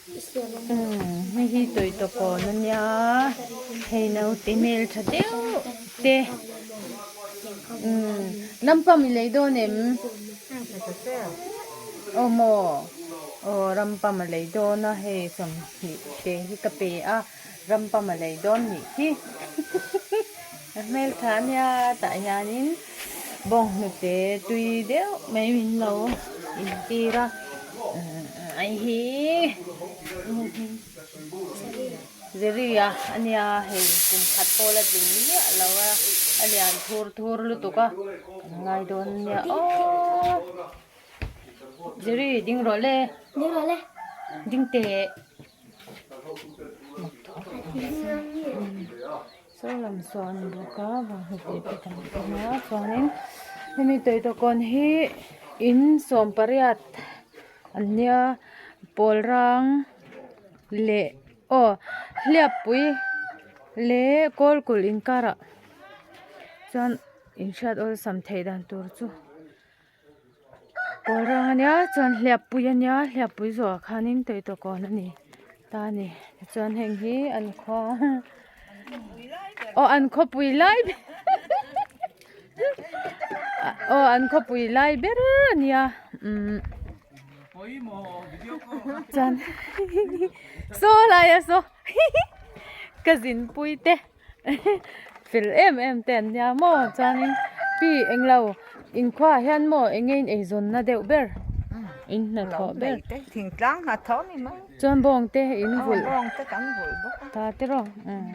Hei hi tawitawkawn a nia hei naute hmel tha deuh te umm lampang i lei dawn em aw maw aw rampam a lei dawn a hei 20 te hi ka pe a rampam a lei dawn nih hi a hmel tha a nia tah hianin bawnghnute tui deuh mai min lo intir a. Ai hi Jerry a ania hei kum khat pawh la tling miah lo a a lian thur thur lutuk a kan ngai dawn ania aww Jerry ding rawh le ding rawh le ding teh saw lam saw a ni bawk a vanghnute te kan en a chuanin hemi tawitawkawn hi in 18 an nia pawl rang leh aw hliappui leh kawl kulh inkarah chuan inhriat awlsam theih dan tur chu. Pawl rang a nia chuan hliappui a nia hliappui zawhah khanin tawitawkawn a ni ta a ni tichuan heng hi an khua aw an khawpui lai ber aw an khawpui lai ber a nia umm chuan saw lai a saw ka zinpui te. Fel em em te an nia maw chuanin pi englo inkhua ah hian maw eng nge in eizawnna deuh ber in hnathawh ber thingtlang hnathawh ni mai chuan bawng te in vulh bawng te kan vulh bawk a ta tiraw umm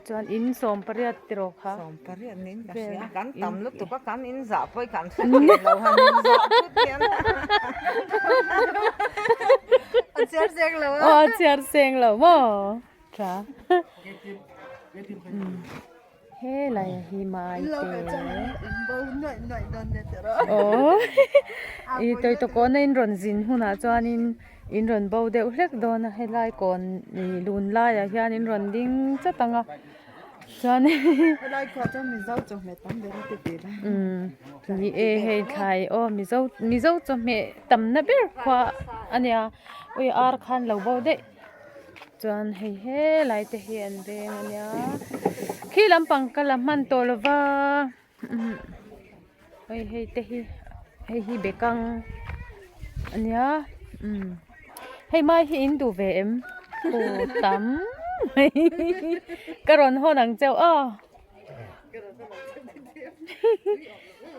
chuan in 18 tiraw kha 18 niin ka hria kan tam lutuk a kan in zah pawh hi kan hre thei lo han in zah thut hian a chhiar seng lo a aw a chhiar seng lo maw tha helai a hi mai te aw i tawitawkawna in rawn zin hunah chuanin in rawn bo deuh hlek dawn a helai kawn ih lun laiah hian in rawn ding chat ang a. Chuan Helai khua chuan Mizo chawhmeh tam ber a ti tih la. Umm ni e hei thlai aw Mizo Mizo chawhmeh tamna ber khua a nia ui ar khan lo bo daih chuan hei helai te hi an veng a nia khi lampang ka la hman tawh lo va umm hei hei te hi hei hi bekang a nia umm. Hei mai hi in duh ve em? Aw tam mai ka rawn hawn ang cheu aw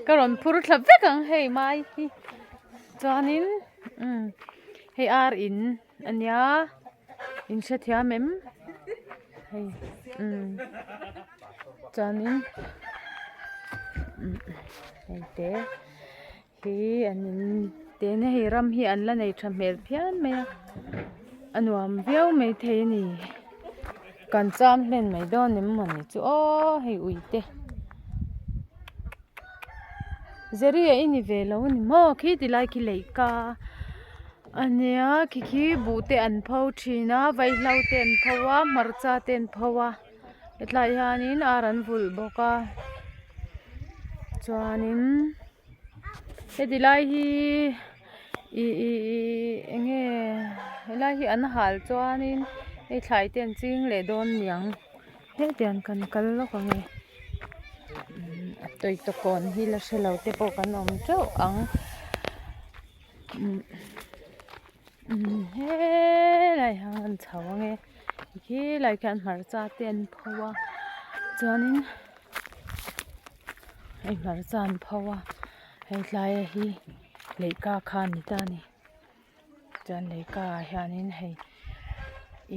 ka rawn phur thla vek ang hei mai hi chuanin umm hei ar in a nia in hrethiam em hei umm chuanin umm hei te. Hi an in tena hei ram hi an la nei tha hmel phian mai a a nuam viau mai thei a ni kan cham hlen mai dawn em mawni chu aw hei ui te Jerry a i ni ve lo a ni maw khi ti lai khi lei ka a nia khi khi buh te an pho thin a vaihlo te an pho a hmarcha te an pho a. Hetlai hianin ar an vulh bawk a chuanin heti lai hi ih ih ih eng nge helai hi an hal chuanin hei thlai te an ching leh dawn niang hetiang kan kal lawk ang e a tawitawkawn hi la hre lo te pawh kan awm teuh ang. Helai hian an chho ang e khilai khian hmarcha te an pho a chuanin hei hmarcha an pho a hei tlai hi leihka kha a ni ta a ni chuan leihka ah hianin hei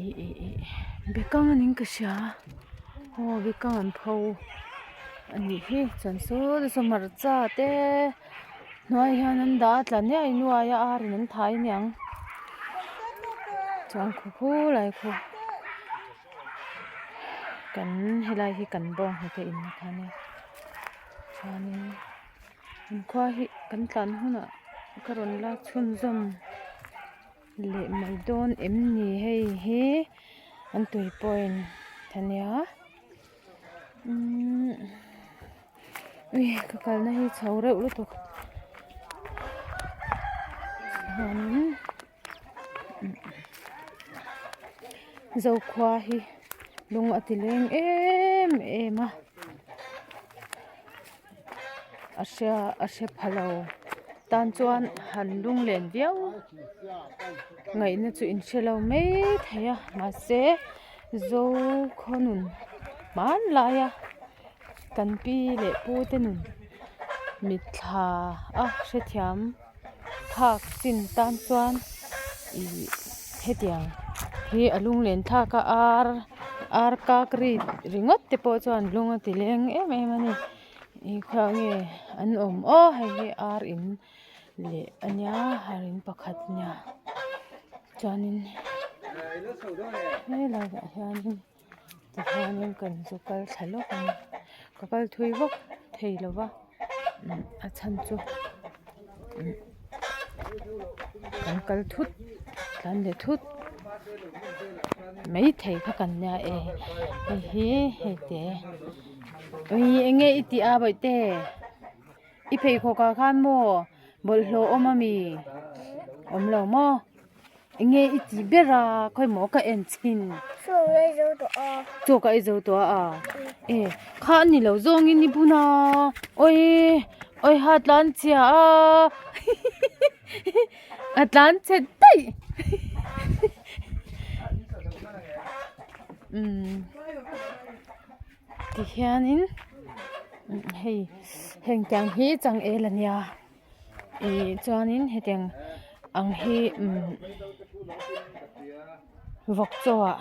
ih ih ih bekang a niin ka hria aw bekang an pho a nih hi chuan saw te saw hmarcha te. Hnuai hian an dah a tla nuai nuai a ar in an thai aniang chuan khaw khulai khu kan helai hi kan bawng hnute in na kha ania chuanin an khua hi kan tlan hunah ka rawn lak chhunzawm leh mai dawn em ni hei hi an tui point ania umm. Ui ka kalna hi chho reuh lutuk chuanin. Zokhua hi lung a ti leng em em a a hria a hre pha lo tan chuan han lung len viau ngaihna chu in hre lo mai thei a mahse Zokhaw nun hmanlai a kan pi leh pu te nun mitthla a hrethiam phak chin tan chuan ih hetiang hi a lunglen thlak a ar ar kak ri ringawt te pawh chuan lung a ti leng em em a ni ih khawiah nge an awm aw hei hi ar in leh a nia ar in pakhat a nia chuanin helaiah hianin tihianin kan zu kal thla lawk a ni ka kal thui vak thei lo va a chhan chu kan kal thut tlan leh thut maithei kha kan nia e hei hi hei te ui eng nge i tih a bawihte. I pheikhawk ah khan maw bawlhhlawh awm a mi awm lo maw eng nge i tih ber a khawi maw ka en chhin chaw ka ei zo tawh a e kha a ni lo zawng in i bun a awii awi ha tlan chhia a a tlan chhe daih umm tihianin hei heng tiang hi changel a nia ih chuanin hetiang ang hi umm vawk chaw ah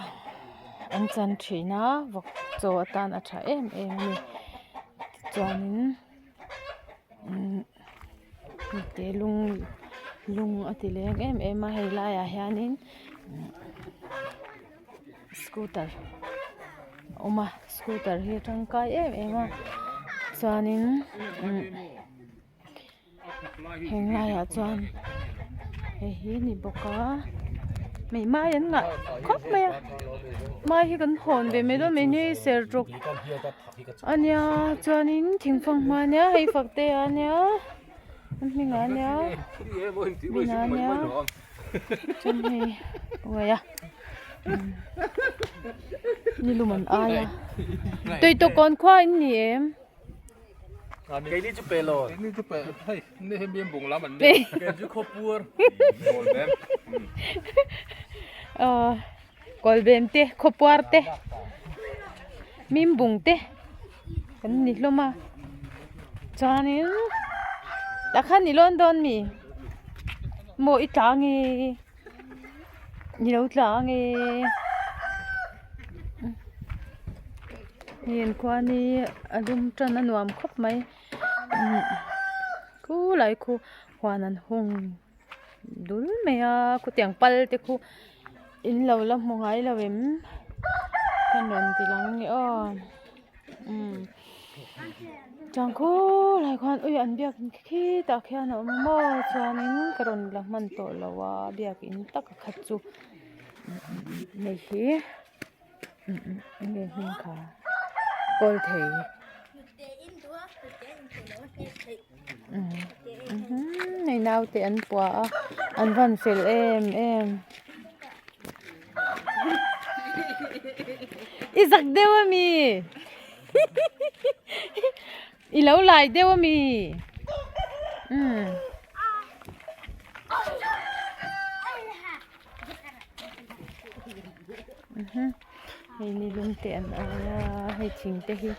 an chan thin a vawk chaw atan a tha em em a ni tichuanin umm te lung lung a ti leng em em a hei laiah hianin scooter a awm a scooter hi a tangkai em em a chuanin umm heng laiah chuan hei hi a ni bawk a hei mai an ngah khawp mai a mai hi kan hawn ve mai dawn mai ni sertawk a nia chuanin thingfang hma a nia hei fak te a nia a hmingah a nia bina a nia chuan hei uai a ni lum an ai a tuitawkawn khua in ni em keini chu pe lo keini chu pe hei ni hei mi bung lam an ni kei chu khawpur kawlbem kawlbem te khawpuar te mimbung te kan ni hlawm a chuanin tah khan i lawn dawn mi maw i tla ange i lo tla ange hei an khua ni a lum tan a nuam khawp mai khulai khu huan an hung. Dul mai a khutiang pal te khu in lo la hmu ngai lo em ka rawn ti lang nge aw umm chuan khulai khuan ui an biakin khitah khian a awm maw chuanin ka rawn la hman tawh lo a biakin tak a khat chu hei hi enge hming kha kawl thei. Hei naute an pua a an van fel em em i zak deuh a mi i lo lai deuh a mi umm. Hei ni lum te an ai a hei thing te hi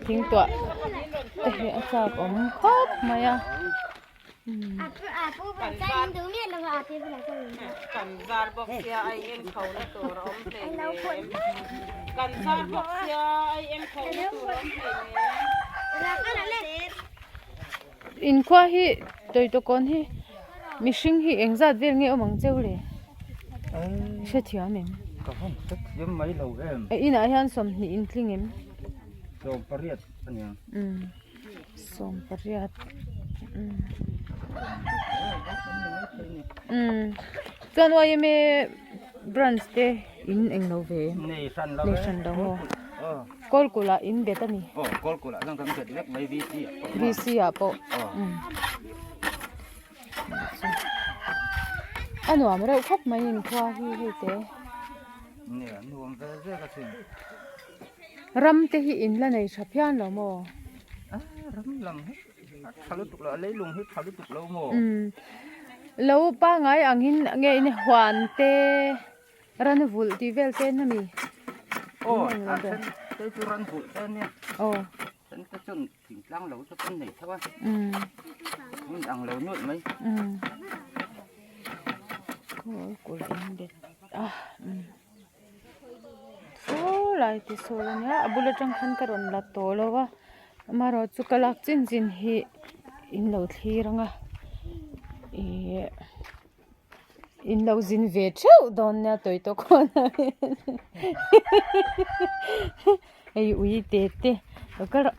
thing tuah te hi a chak awm khawp mai a. Inkhua hi tawitawkawn hi mihring hi engzat vel nge awm ang cheu le? Hrethiam em? Ka hawng hrethiam mai lo em. A inah hian 20 in tling em? 18 a nia. Umm 18 umm umm chuan yma branch te in englo ve em? Nei hran lo e. Nei hran lo maw? Kawlkulh ah in bet a ni. Aw kawlkulh ah chuan kan bet vek mai VC ah pawh. VC ah pawh. Umm a nuam reuh khawp mai inkhua hi hei te. Ram te hi in la nei tha phian lo maw? Lo pangai angin nge in huan te ran vulh tih vel te na mi? Thingtlang lo chu kan nei tho a, hmun ang lo nuaih mai. Khawl kulh in bet a saw lai te sawl a nia a bul atang khan ka rawn la tawh lo a amaherawh chu ka lak chin chin hi in lo thlir ang a ihh in lo zin ve theuh dawn nia tawi tawk khawn hei ui te te lo kal rawh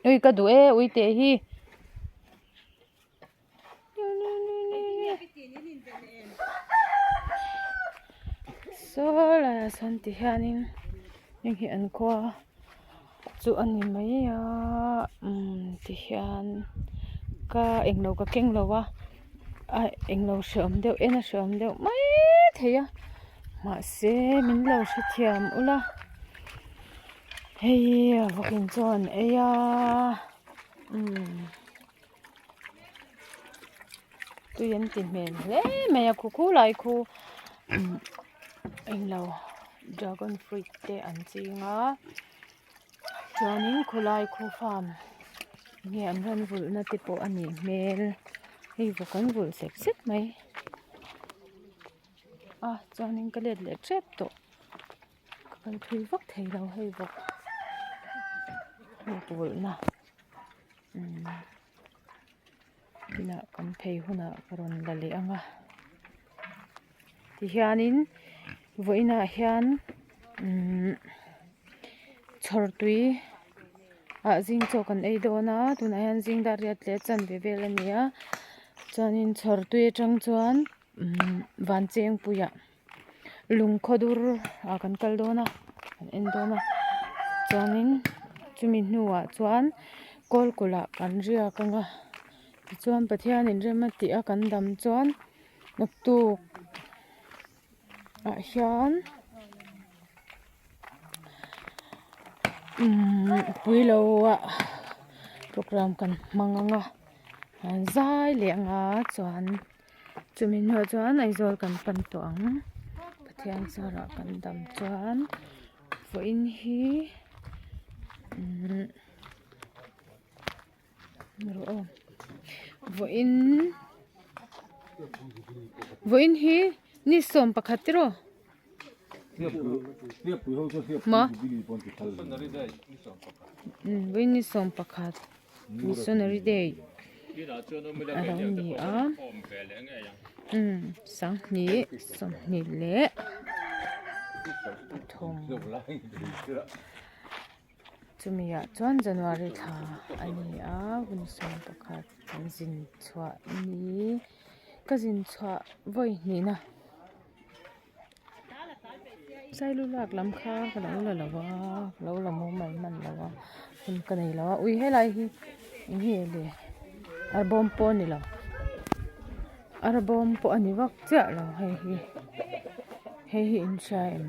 ui ka duh e ui te hi saw laiah sawn ti hianin heng hi an khua chu a ni mai a umm ti hian ka englo ka keng lo a a englo hreawm deuh en a hreawm deuh mai thei a mahse min lo hrethiam ula hei a vawkin chaw an ei a umm. Tui an ti hmel hle mai a khu khu lai khu umm englo dragon fruit te an ching a chuanin khawlai khu farm nge an rawn vulh na te pawh a nih hmel hei vawk an vulh sek sek mai a chuanin ka let leh tep tawh ka kal thui vak thei lo hei vawk vawk vulh na. Inah kan phei hunah ka rawn la leh ang a tihianin vawiinah hian umm chhawr tui ah zing chaw kan ei dawn a tunah hian zing dar riat leh chanve vel a ni a chuanin chhawr tui atang chuan umm van chengpuiah. Lungkhaw dur ah kan kal dawn a kan en dawn a chuanin chumi hnuah chuan kawl kulh ah kan riak ang a tichuan Pathian in rem a tih a kan dam chuan naktuk ah hian umm puilo ah program kan hmang ang a an zai leh ang a chuan. Chumi hnuah chuan Aizawl kan pan tawh ang Pathian zarah kan dam chuan vawiin hi umm rawh aw vawiin vawiin hi ni 11 tiraw maw umm vawiin ni 11. Missionary day a lo ni a umm sanghnih sawmhnih leh pathum chumi ah chuan January thla a ni a hun 11 kan zin chhuah ni ka zin chhuah vawi hnihna. Sailu lak lam kha ka lo la lo a ka lo la mumal hman lo a hun ka nei lo a ui helai hi eng nge le arbawm pawh a ni lo arbawm pawh a ni vak chiah lo hei hi hei hi in hria em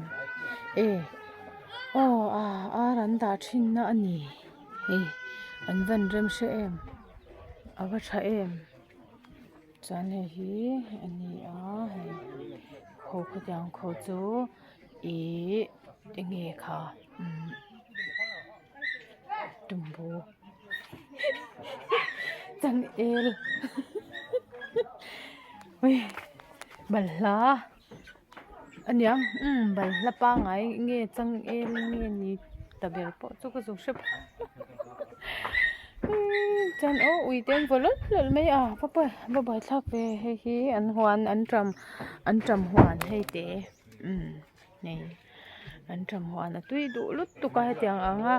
e aw a ar an dah thin na a ni hei an van rem hre em a va tha em. Chuan hei hi a ni a hei khaw khawtiang khaw chu ihh enge kha umm tumbu changel balhla a niang umm balhla pangai nge changel nge ni ta ber pawh chu ka zu hre phawt chuan aw ui te an vaw lawlh lawlh mai a va pawi va buaithlak ve hei hi an huan an ṭam an ṭam huan hei te umm hei an ṭam huan a tui duh lutuk a hetiang ang a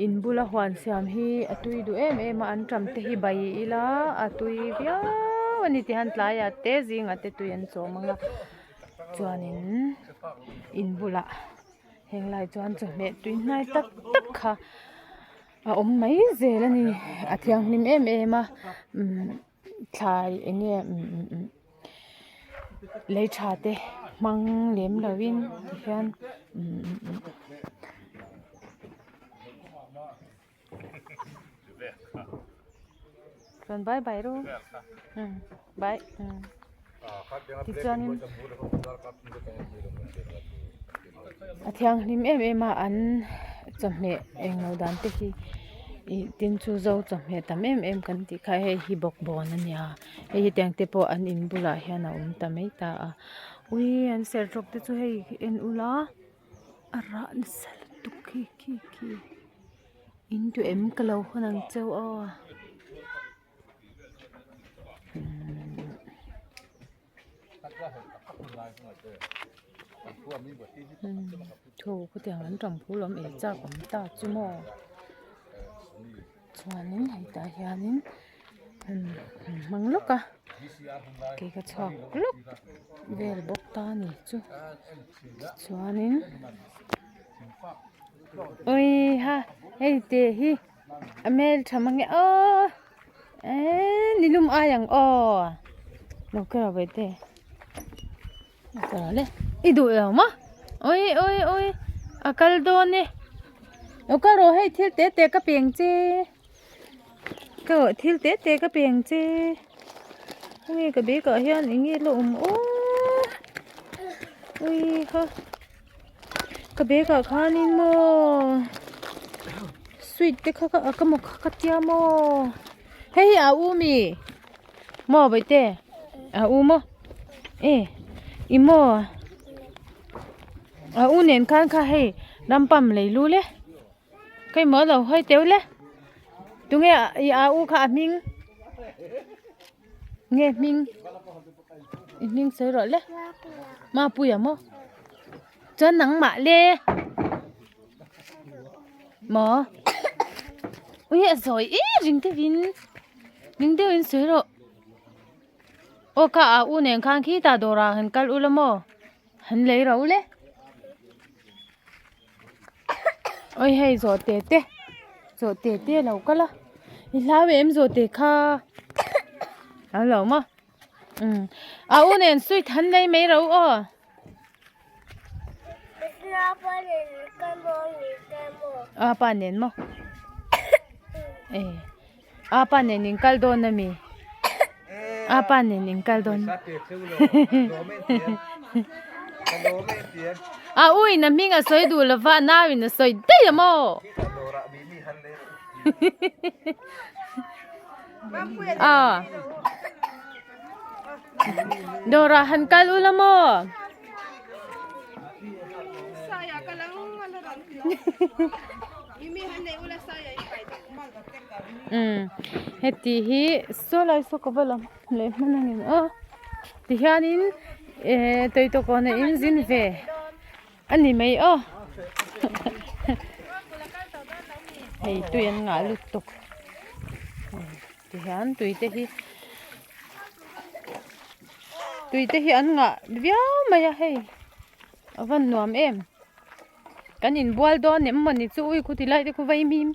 in bula huan siam hi a tui duh em em a an ṭam te hi bai ila a tui viau a ni tihian tlaiah te zingah te tui an chawm ang a chuanin in bulah heng lai chuan chawhmeh tui hnai tak tak kha a awm mai zel a ni a thianghlim em em a umm thlai eng nge umm. Lei tha te hmang lem lo in tihian umm chuan bye bye ru umm bye umm tichuanin a thianghlim em em a an chawhmeh englo dan te hi ih tin chu zo chawhmeh tam em em kan tih kha hei hi bawkbawn a nia. Hei hi tiang te pawh an in bulah hian a awm ta mai ta a ui an sertawk te chu hei en ula a rah nasa lutuk khi khi khi in duh em ka lo hawn ang cheu aw. Thu khutiang an ṭang phul awm ei chak awm ta chu maw chuanin hei tah hianin an hmang lawk a kei ka chhuak lawk vel bawk ta a ni chu tichuanin ui ha hei te hi a hmeltha mange aw eee nilum ai ang aw lo kal ve teh. I duh lo maw ui ui ui a kal dawn e lo kal rawh hei thil te te ka peng che ka rawh thil te te ka peng che ui ka bag ah hian eng nge la awm aw ui ha ka bag ah khanin maw sweet te kha ka maw kha ka tia maw hei hi a u mi. Maw bawihte a u maw e i maw a u nen khan kha hei rampam lei lu le kei maw lo hawi teuh le tunge i a u kha a hming nge hming i hming sawi rawh le mapuia maw chuan nangmah le maw ui a zawi em ring deuhin. Ning deuhin sawi rawh. Aw ka a u nen khan khitah dawrah han kal ula maw? Han lei ro le. Oi hei zawhte te zawhte te a lo kal a. I hlau em zawhte kha? A lo maw? Umm a u nen sweet han lei mai ro aw. A pa nen maw? E a pa nen in kal dawn ami? A pa nen in kal dawn. A u in a hming a sawi duh lova a nau in a sawi daih a maw? A Dawrah han kal ula maw? Umm heti hi saw lai saw ka va lam leh hman ang em aw tihianin eh tawitawkawna in zin ve a ni mai aw hei tui an ngah lutuk. Tihian tui te hi tui te hi an ngah viau mai a hei a van nuam em kan inbual dawn em mawni chu ui khu ti lai te khu vaimim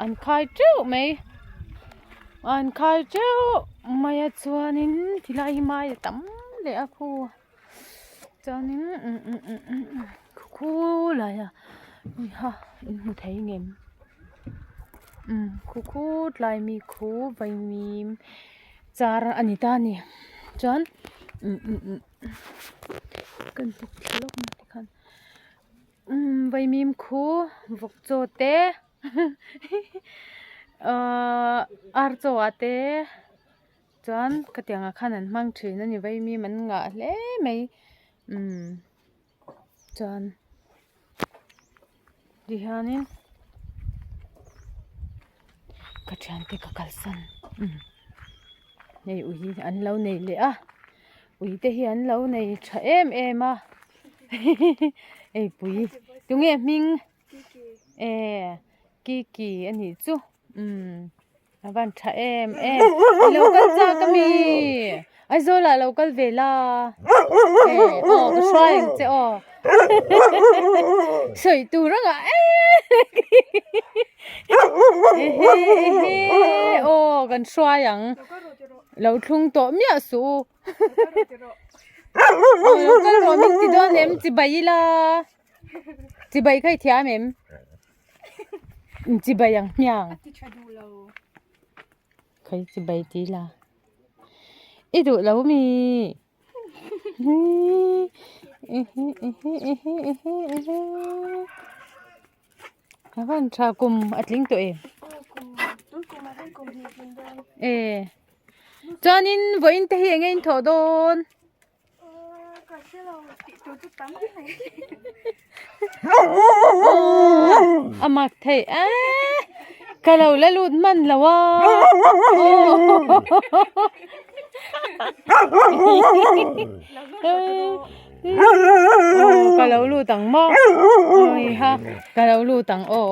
an khai teuh mai an khai teuh mai a chuanin ti lai hi mai a tam leh a khu chuanin khu lai a ha in hmu thei ngem. Umm khu khu tlai mi khu vaimim char a ni ta a ni chuan umm umm umm kan ti thla lawk mai tikhan umm vaimim khu vawk chaw te ahh ar chaw ah te chuan khatiang ah khan an hmang thin a ni vaimim an ngah hle mai umm chuan. Tihianin ka thiante ka kalsan umm hei ui an lo nei leh a ui te hi an lo nei tha em em a hei pui tunge hming eh kiki a nih chu umm. A van tha em em i lo kal chak a mi Aizawl ah lo kal ve la eh aw ka hruai ang che aw sawi tur ang ah ehe ehe aw kan hruai ang lo thlung tawh miah suh u. Aw kal rawh min ti dawn em chibai ila chibai kha i thiam em chibai ang hmiang kha i chibai ti ila i duh lo mi a van tha kum a tling tawh em e chuanin vawiin te hi eng nge in thawh dawn a mak thei e ka lo la lut hman lo a aw ka lo lut ang maw awiha ka lo lut ang aw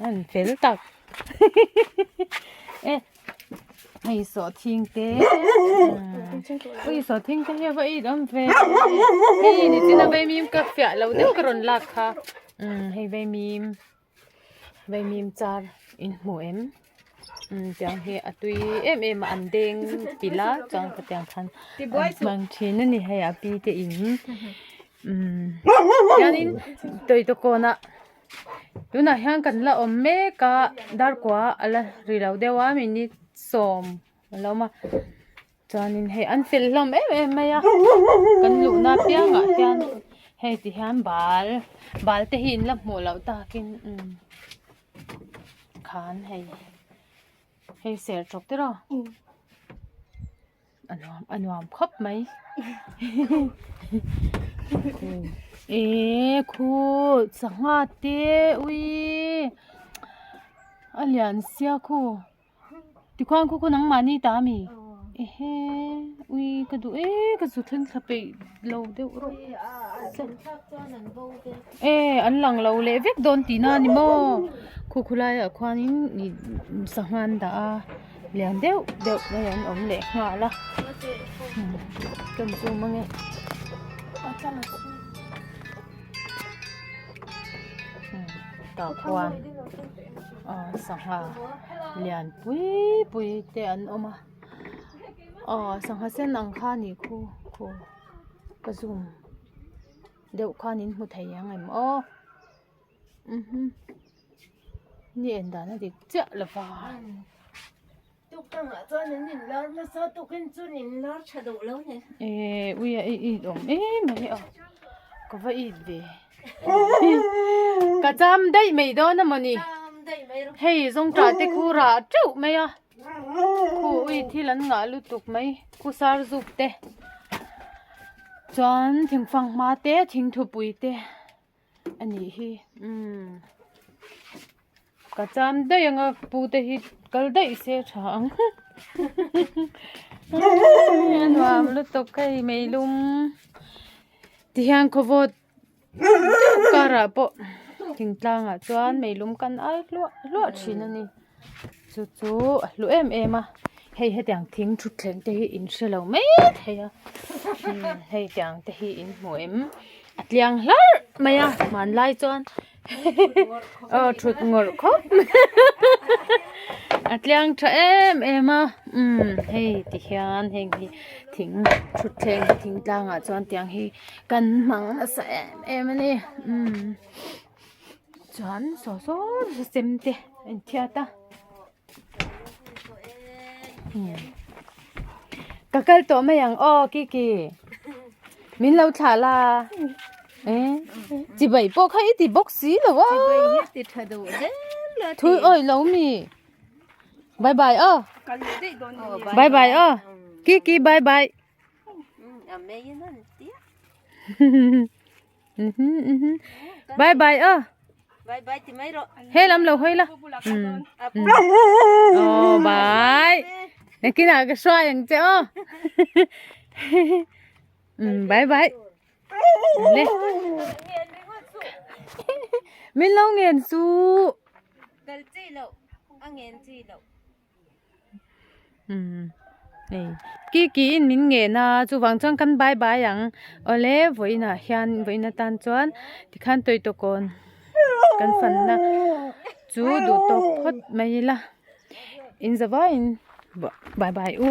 an fel tak e hei sawhthing te ui sawhthing te hi a va it awm ve hei nichina vaimim ka fiah lo deuh ka rawn lak kha hei vaimim vaimim char in hmu em tiang hi a tui em em a an deng pilh a chuan khatiang khan an hmang thin a ni hei a pi te in hianin tawitawkawnah tunah hian kan la awm mek a darkua a la ri lo deuh a minute sawm a lo awm a chuanin hei an fel hlawm em em mai a kan luhna apiangah hian hei ti hian bal bal te hi in la hmuh loh takin umm khan hei hei ser tawp te rawh a nuam a nuam khawp mai eh khu sangha te ui a lian sia khu tikhuan khu khu nangmahni ta ami ehe ui ka duh e ka zu thleng thla peih lo deuh rawh e an lang lo leh vek dawn tihna a ni maw khu khu laiah khuanin ih sangha an dah a lian deuh deuh mai an awm leh nghal a kan zoom ange tah khuan ah sangha lian pui pui te an awm a aw sangha sen ang kha a nih khu khu ka zoom deuh khan in hmu thei ang em aw ni en dan a dik chiah lo va. Eh ui a i it awm em mai a ka va it ve ka cham daih mai dawn a mawni hei zawngṭah te khu rah teuh mai a khu ui thil an ngah lutuk mai khu sar zuk te chuan thingfanghma te thingthupui te. A nih hi umm ka cham daih anga pu te hi kal daih se tha ang a nuam lutuk hei meilum tihian khawvawt deuh karah pawh thingtlang ah chuan meilum kan ai hluah hluah thin a ni chu chu a hlu em em a hei hetiang thing thutthleng te hi in hre lo mai thei a hei tiang te hi in hmu em. A tliang hlarh mai a hmanlai chuan aw thut ngawrh khawp mai a tliang tha em em a umm hei ti hian heng hi thing thutthleng thing tlangah chuan tiang hi kan hmang nasa em em a ni umm chuan saw saw sem te a inthiat a. Ka kal tawh mai ang aw Kiki min lo thlah la eh chibai pawh kha i ti bawk si lo a thui awi lo mi bye bye aw bye bye aw Kiki bye bye Bye bye aw. Bye bye ti mai rawh. He lam lo hawi la. Oh bye. Nakinah ka hruai ang che aw. Bye bye. Le. Min lo ngen su. Kal chi lo. A ngen chi lo. Hei ki ki in min ngen a chuvang chuan kan bye bye ang awle vawiinah hian vawiin atan chuan tikhan tawitawkawn kan fanna chu duh tawk phawt mai ila in zavaiin bye bye u.